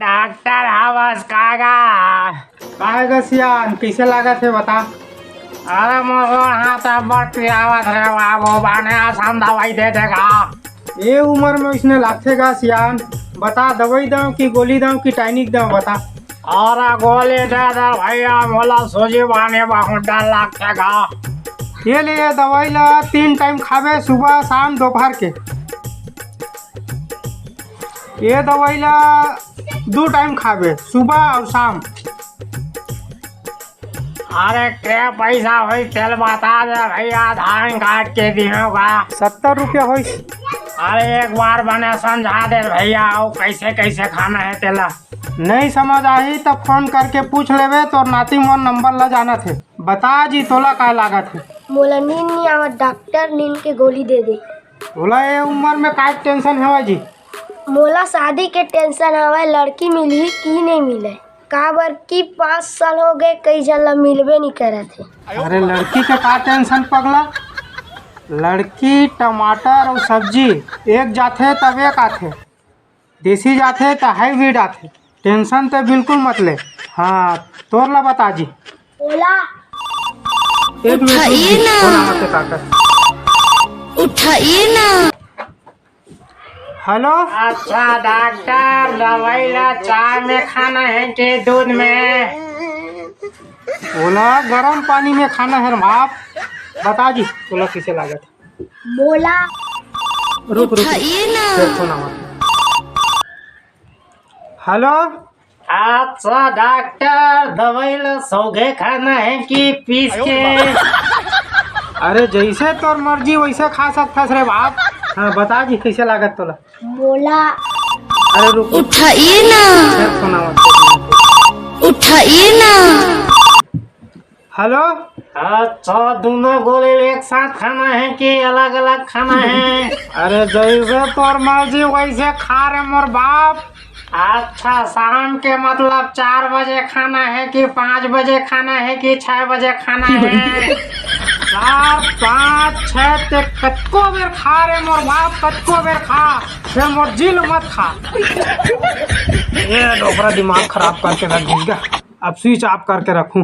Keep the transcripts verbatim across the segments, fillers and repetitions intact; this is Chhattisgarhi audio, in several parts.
डॉक्टर हवस का गा? काय गा सियान, कइसे लागत हे बता? अरे मोर गोड़ हाथ अब्बड़ पिरावत हे बाबू, बने असन दवाई दे दे गा। ए उमर में इसने लागथे गा सियान, बता दवाई दंव कि गोली दंव कि टॉनिक दंव बता। अरे गोली दे दे भैया, मोला सूजी बने बहुत डर लागथे गा। ये ले ये दवाई ला तीन टाइम खाबे, सुबह, शाम, दोपहर के। ये दवाई ला दू टाइम खाबे, सुबह अउ शाम। अरे के पैसा होई तेल बता दे भैया, धान काट के दिहों गा। सत्तर रुपया होइस। अरे एक बार बने समझा दे भैया, अउ कइसे कइसे खाना हे तेला। नहीं समझ आही त फोन करके पूछ लेबे, तोर नाती मोर नंबर ला जानत हे। बता जी तोला काय लागत हे? मोला नींद नइ आवत डॉक्टर, नींद के गोली दे दे। तोला ए उमर में काय टेंशन हवय जी? मोला शादी के टेंशन हवय, लड़की मिलही कि नइ मिलय, काबर कि पाँच साल हो गए, कई झन ला मिलबे नइ करत हे। अरे लड़की के का टेंशन पगला, लड़की टमाटर अउ सब्जी एक जाथे तब एक आथे, देसी जाथे त हाईब्रिड आथे, टेंशन त बिल्कुल मत ले। हाँ तोर ला बता जी। ओला एक मिनट रुक उठाइए जी, ना। फोन आवत हे काकर। उठाइए ना। हेलो। अच्छा डॉक्टर, दवाई ला चाय में खाना हे कि दूध में? ओला गरम पानी में खाना हे रे बाप। बता जी तोला कइसे लागत हे? मोला रुक रुक, उठाइए ना। फिर फोन आवत हे। हेलो। अच्छा डॉक्टर, दवाई ला सौघे खाना हे कि पीस के? अरे जइसे तोर मर्जी वइसे खा सकथस रे बाप। हाँ बता जी कइसे लागत तोला? मोला अरे रुक रुक, उठाइए ना। फिर फोन आवत हे। उठाइए ना। हेलो। अच्छा, दूनों गोली एक साथ खाना हे कि अलग-अलग खाना हे? अरे, जइसे तोर मर्जी वइसे खा रे मोर बाप। अच्छा, शाम के मतलब चार बजे खाना हे कि पाँच बजे खाना हे कि छह बजे खाना हे? चार, पाँच, छह ते कतको बेर खा रे मोर बाप, कतको बेर खा, फेर मोर जी ल मत खा। ये डोकरा दिमाग खराब करके रख दिस गा। अब switch off करके रखूं।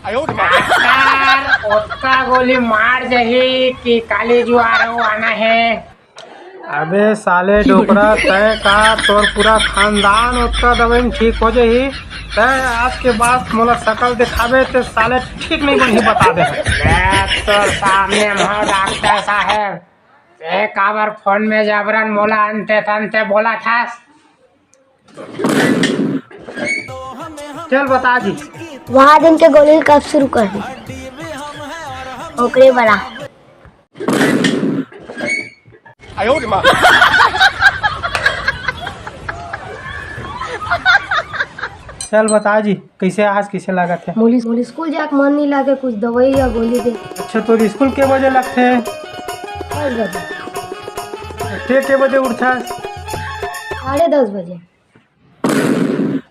डॉक्टर, ओतका गोली मार जही कि काली जुआर अउ आना हे। अबे साले डोकरा, तय का तोर पूरा खानदान ओतका दवाई में ठीक हो जही। तय आज के बाद मोला शकल दिखाबे ते साले ठीक नइ बनही, बता दे। मैं तो सामने में हूँ डॉक्टर साहब, ते काबर फोन में जबरन मोला अंते तंते बोलत हस? चल बता जी। वहाँ दिन के गोली कब शुरू कर दी? ओकरे बड़ा। चल बता जी, कइसे आज कइसे लागत हे? मोली, मोली स्कूल जाके मन नइ लागे, कुछ दवाई या गोली दे। अच्छा, तोर स्कूल के बजे लगथे? दस बजे। ते के बजे उठथस? साढ़े दस बजे।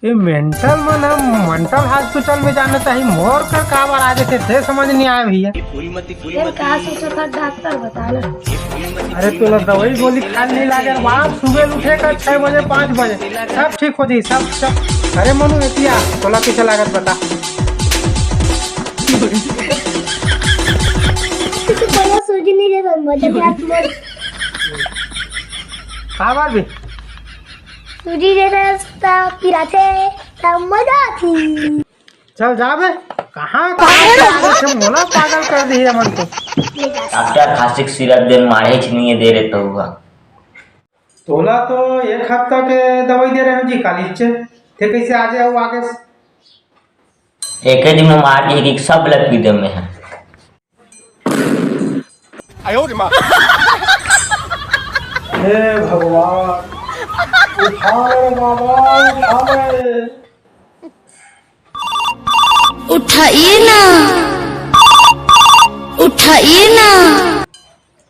ये mental मन ह mental hospital में जाना चाहिए। मोर कर काबर आ जाथे, ते समझ नहीं आया भैया। तेरे का सोचत हस डॉक्टर, बता ना। अरे तोला दवाई गोली खाए नहीं लागे बाप, सुबह उठे कर छह बजे, पाँच बजे, सब ठीक हो जाई, सब, सब। अरे मनु एतिया, तोला कइसे लागत बता। तो पहले सूजी नहीं देता, मजा भी आती है। काबर भी? सूजी देता, पिराते, तब मजा आती। चल जा बे, कहाँ, कहाँ से आ गए थे? मोला पागल कर दी है मन को। डॉक्टर खांसी के सिरप दे, मारे छनिए दे रे तो हुआ। तोला तो एक हफ्ता के दवाई दे रहे हो जी, काली से। थे कैसे आ जाओ आगे से? एक ही दिन में मार दी कि सब लग पी दे में है। हे भगवान, उठा ले बाबा, उठा ले। उठाइए ना, उठाइए ना।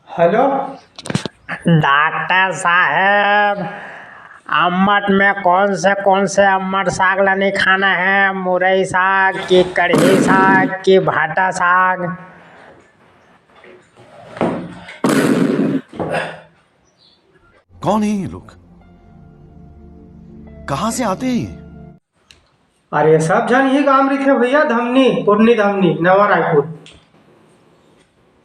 हेलो। डॉक्टर साहब, अम्मट में कौन से, कौन से अम्मट साग ला नहीं खाना है? मुरई साग कि कढ़ी साग कि भाटा साग? कौन है ये लोग? कहाँ से आते हैं ये? अरे, सब झन इही गांव रहिथे भैया, धमनी, पुरनी धमनी, नवा रायपुर।